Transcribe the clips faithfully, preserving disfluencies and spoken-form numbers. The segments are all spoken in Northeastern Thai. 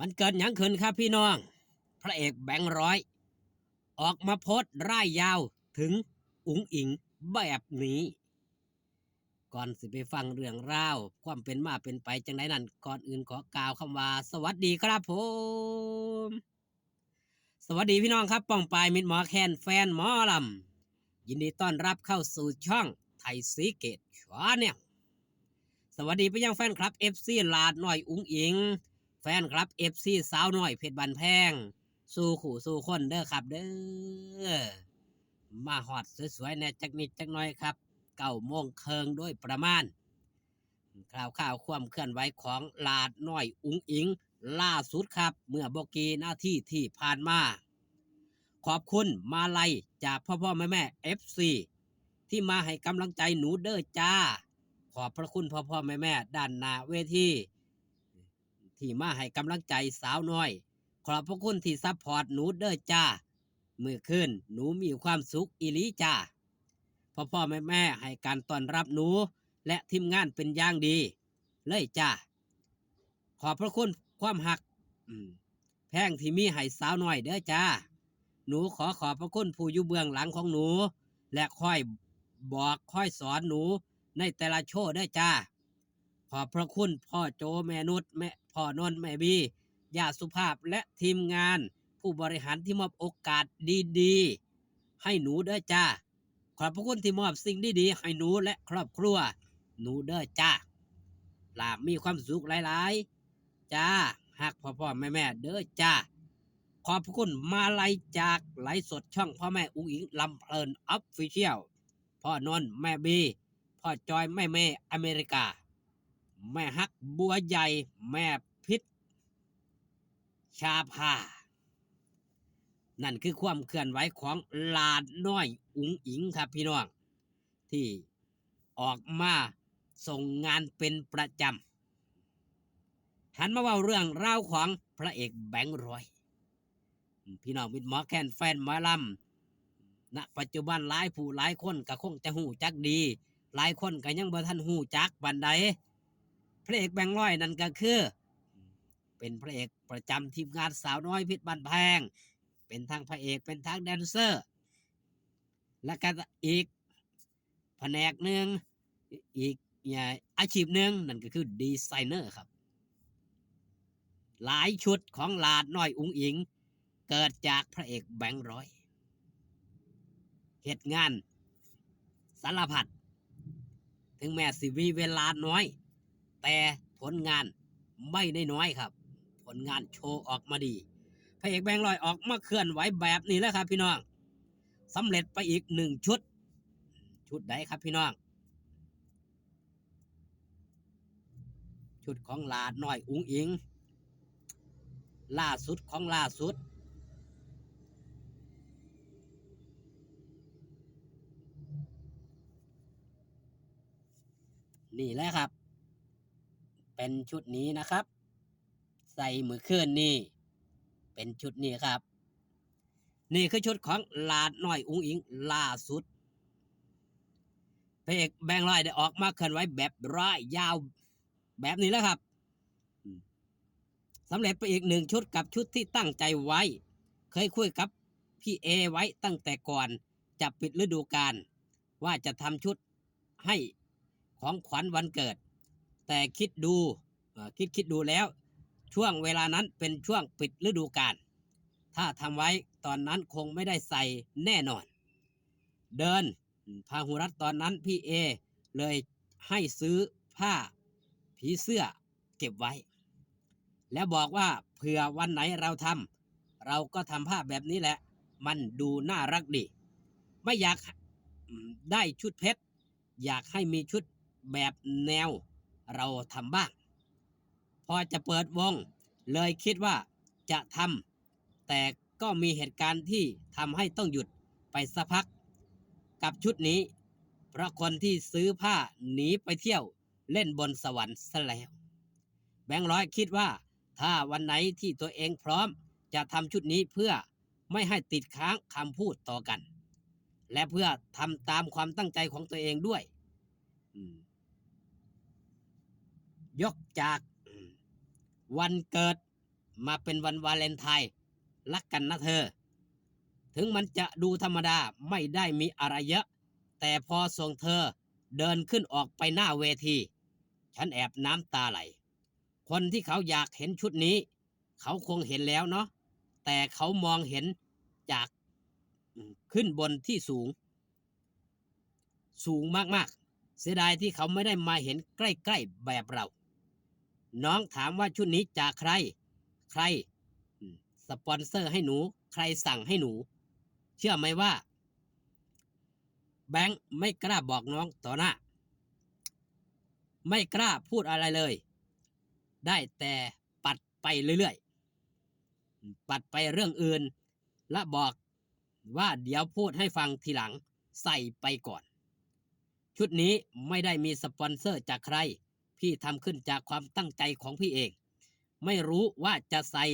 มันเกิดหยังขึ้นครับพี่น้อง พระเอกแบงค์ร้อย ออกมาโพสต์ร่ายยาวถึงอุ๋งอิ๋งแบบนี้ ก่อนสิไปฟังเรื่องราวความเป็นมาเป็นไปจังใดนั้น ก่อนอื่นขอกล่าวคำว่าสวัสดีครับผม สวัสดีพี่น้องครับ ป้องปายมิตรหมอแคนแฟนหมอลำ ยินดีต้อนรับเข้าสู่ช่องไทยสีเกตชาแนล สวัสดีไปยังแฟนคลับ เอฟซี หลาดน้อยอุ๋งอิ๋ง แฟนคลับ เอฟซี สาวน้อยเพชรบ้านแพง สู่คู่สู่คนเด้อครับเด้อ มาฮอดสวยๆแหน่จักนิดจักหน่อยครับ เก้าโมงครึ่งโดยประมาณ ข่าวข่าวความเคลื่อนไหวของหลาดน้อยอุ๋งอิ๋งล่าสุดครับ เมื่อบ่กี่นาทีที่ผ่านมา ขอบคุณมาลัยจากพ่อพ่อแม่แม่ เอฟซี ที่มาให้กำลังใจหนูเด้อจ้า ขอบพระคุณพ่อพ่อแม่แม่ด้านหน้าเวที ที่มาให้กำลังใจสาวน้อย ขอบพระคุณที่ซัพพอร์ตหนูเด้อจ้า มื้อคืนหนูมีความสุขอีหลีจ้า พ่อพ่อแม่แม่ให้การต้อนรับหนู และทีมงานเป็นอย่างดีเลยจ้า ขอบพระคุณความฮัก อืม แพงที่มีให้สาวน้อยเด้อจ้า หนูขอขอบพระคุณผู้อยู่เบื้องหลังของหนู และคอยบอกคอยสอนหนูในแต่ละโชว์เด้อจ้า ขอบพระคุณพ่อโจแม่นุช แม่พ่อนนท์แม่บี ย่าสุภาพ และทีมงานผู้บริหารที่มอบโอกาสดีๆ ให้หนูเด้อจ้า ขอบพระคุณที่มอบสิ่งดีๆให้หนูและครอบครัวหนูเด้อจ้า หลาบมีความสุขหลายๆ จ้า ฮักพ่อพ่อแม่แม่เด้อจ้า ขอบพระคุณมาลัยจากไลฟ์สดช่องพ่อแม่อุ๋งอิ๋งลำเพลินออฟฟิเชียล พ่อนนท์แม่บี พ่อจอยแม่เมย์อเมริกา แม่ฮักบัวใหญ่ แม่พิษชาภา นั่นคือความเคลื่อนไหวของหลาดน้อยอุ๋งอิ๋งครับพี่น้อง ที่ออกมาส่งงานเป็นประจำ หันมาเว้าเรื่องราวของพระเอกแบงค์ร้อย พี่น้องมิตรหมอแคนแฟนหมอลำ ณ ปัจจุบันหลายผู้หลายคนก็คงจะฮู้จักดี หลายคนก็ยังบ่ทันฮู้จักปานใด พระเอกแบงค์ร้อยนั่นก็คือ เป็นพระเอกประจำทีมงานสาวน้อยเพชรบ้านแพง เป็นทั้งพระเอก เป็นทั้งแดนเซอร์ และก็อีกแผนกหนึ่ง อีก อ่า อาชีพหนึ่ง นั่นก็คือดีไซเนอร์ครับ หลายชุดของหลาดน้อยอุ๋งอิ๋ง เกิดจากพระเอกแบงค์ร้อย เฮ็ดงานสารพัด ถึงแม้สิมีเวลาน้อย แต่ผลงานไม่ได้น้อยครับ ผลงานโชว์ออกมาดี พระเอกแบงค์ร้อยออกมาเคลื่อนไหวแบบนี้แล้วครับพี่น้อง สำเร็จไปอีกหนึ่งชุด ชุดใดครับพี่น้อง ชุดของหลาดน้อยอุ๋งอิ๋ง ล่าสุดของล่าสุด นี่แหละครับ เป็นชุดนี้นะครับ ใส่มื้อคืนนี่ เป็นชุดนี้ครับ นี่คือชุดของหลาดน้อยอุ๋งอิ๋งล่าสุด พระเอกแบงค์ร้อยได้ออกมาเคลื่อนไหวแบบร่ายยาวแบบนี้แล้วครับ อืม สำเร็จไปอีกหนึ่งชุดกับชุดที่ตั้งใจไว้ เคยคุยกับพี่เอไว้ตั้งแต่ก่อนจะปิดฤดูกาล ว่าจะทำชุดให้ของขวัญวันเกิด แต่คิดดู เอ่อ คิดคิดดูแล้ว ช่วงเวลานั้นเป็นช่วงปิดฤดูกาล ถ้าทำไว้ตอนนั้นคงไม่ได้ใส่แน่นอน เดือนพาหุรัตน์ตอนนั้นพี่เอเลยให้ซื้อผ้าผีเสื้อเก็บไว้ แล้วบอกว่าเผื่อวันไหนเราทำ เราก็ทำผ้าแบบนี้แหละ มันดูน่ารักดี ไม่อยาก อืม ได้ชุดเพชร อยากให้มีชุดแบบแนวเราทำบ้าง พอจะเปิดวง เลยคิดว่าจะทำ แต่ก็มีเหตุการณ์ที่ทำให้ต้องหยุดไปสักพัก กับชุดนี้ เพราะคนที่ซื้อผ้าหนีไปเที่ยวเล่นบนสวรรค์ซะแล้ว แบงค์ร้อยคิดว่า ถ้าวันไหนที่ตัวเองพร้อมจะทำชุดนี้เพื่อไม่ให้ติดค้างคำพูดต่อกัน และเพื่อทำตามความตั้งใจของตัวเองด้วย อืม ยกจาก อืม วันเกิด มาเป็นวันวาเลนไทน์ รักกันนะเธอ ถึงมันจะดูธรรมดา ไม่ได้มีอะไรเยอะ แต่พอส่งเธอเดินขึ้นออกไปหน้าเวที ฉันแอบน้ำตาไหล คนที่เขาอยากเห็นชุดนี้ เขาคงเห็นแล้วเนาะ แต่เขามองเห็นจาก อืม ขึ้นบนที่สูง สูงมากๆ เสียดายที่เขาไม่ได้มาเห็นใกล้ๆ แบบเรา น้องถามว่าชุดนี้จากใคร ใคร อืม สปอนเซอร์ให้หนู ใครสั่งให้หนู เชื่อไหมว่า แบงค์ไม่กล้าบอกน้องต่อหน้า ไม่กล้าพูดอะไรเลย ได้แต่ปัดไปเรื่อยๆ ปัดไปเรื่องอื่น และบอกว่าเดี๋ยวพูดให้ฟังทีหลัง ใส่ไปก่อน ชุดนี้ไม่ได้มีสปอนเซอร์จากใคร พี่ทำขึ้นจากความตั้งใจของพี่เอง ไม่รู้ว่าจะใส่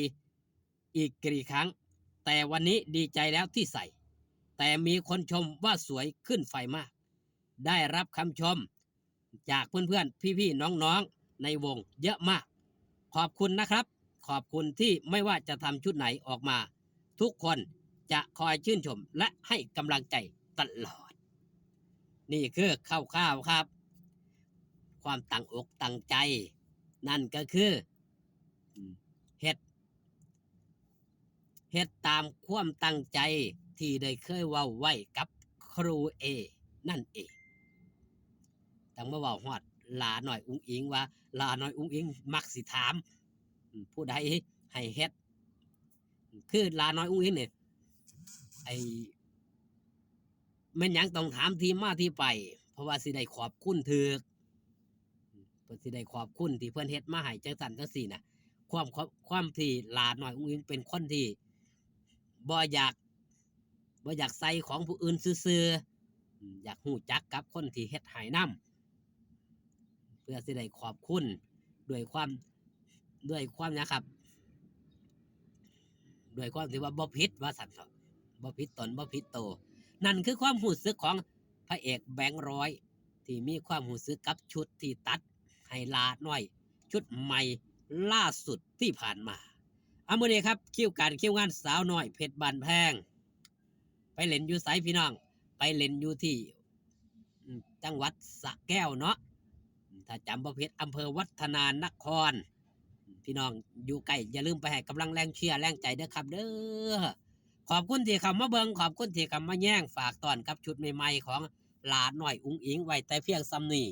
อีกกี่ครั้ง แต่วันนี้ดีใจแล้วที่ใส่ แต่มีคนชมว่าสวยขึ้นไฟมาก ได้รับคำชมจากเพื่อนๆ พี่ๆ น้องๆ ในวงเยอะมาก ขอบคุณนะครับ ขอบคุณที่ไม่ว่าจะทำชุดไหนออกมา ทุกคนจะคอยชื่นชมและให้กำลังใจตลอด นี่คือคร่าวๆ ครับ ความตั้งอกตั้งใจ นั่นก็คือ อืม เฮ็ด เฮ็ดตามความตั้งใจที่ได้เคยเว้าไว้กับครูเอนั่นเอง ต้องมาเว้าฮอดหล้าน้อยอุ๋งอิ๋งว่า หล้าน้อยอุ๋งอิ๋งมักสิถาม อืม ผู้ใดให้เฮ็ด คือหล้าน้อยอุ๋งอิ๋งนี่ ไอ้ แม่นหยังต้องถามที่มาที่ไป เพราะว่าสิได้ขอบคุณถืก เพิ่นสิได้ขอบคุณที่เพิ่นเฮ็ดมาให้จังซั่นจังซี่น่ะ ความ ความ ความที่หล้าน้อยอุ๋งอิ๋งเป็นคนที่บ่อยาก บ่อยากใส่ของผู้อื่นซื่อๆ อืม อยากรู้จักกับคนที่เฮ็ดให้นำ เพื่อสิได้ขอบคุณด้วยความ ด้วยความหยังครับ ด้วยความที่ว่าบ่ผิดว่าซั่นเถาะ บ่ผิดตนบ่ผิดโต นั่นคือความรู้สึกของพระเอกแบงค์ร้อย ที่มีความรู้สึกกับชุดที่ตัดให้หล้าน้อย ชุดใหม่ล่าสุดที่ผ่านมา เอา มื้อนี้ครับ คิวการคิวงานสาวน้อยเพชรบ้านแพง ไปเล่นอยู่ไสพี่น้อง ไปเล่นอยู่ที่ อืม จังหวัดสระแก้วเนาะ ถ้าจำบ่ผิด อำเภอวัฒนานคร พี่น้องอยู่ใกล้อย่าลืมไปให้กำลังแรงเชียร์แรงใจเด้อครับเด้อ ขอบคุณที่เข้ามาเบิ่ง ขอบคุณที่เข้ามาแย่ง ฝากต้อนกับชุดใหม่ๆ ของหล้าน้อยอุ๋งอิ๋งไว้แต่เพียงส่ำนี้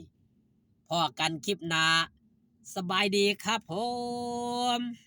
พ้อกันคลิปหน้า สบายดีครับผม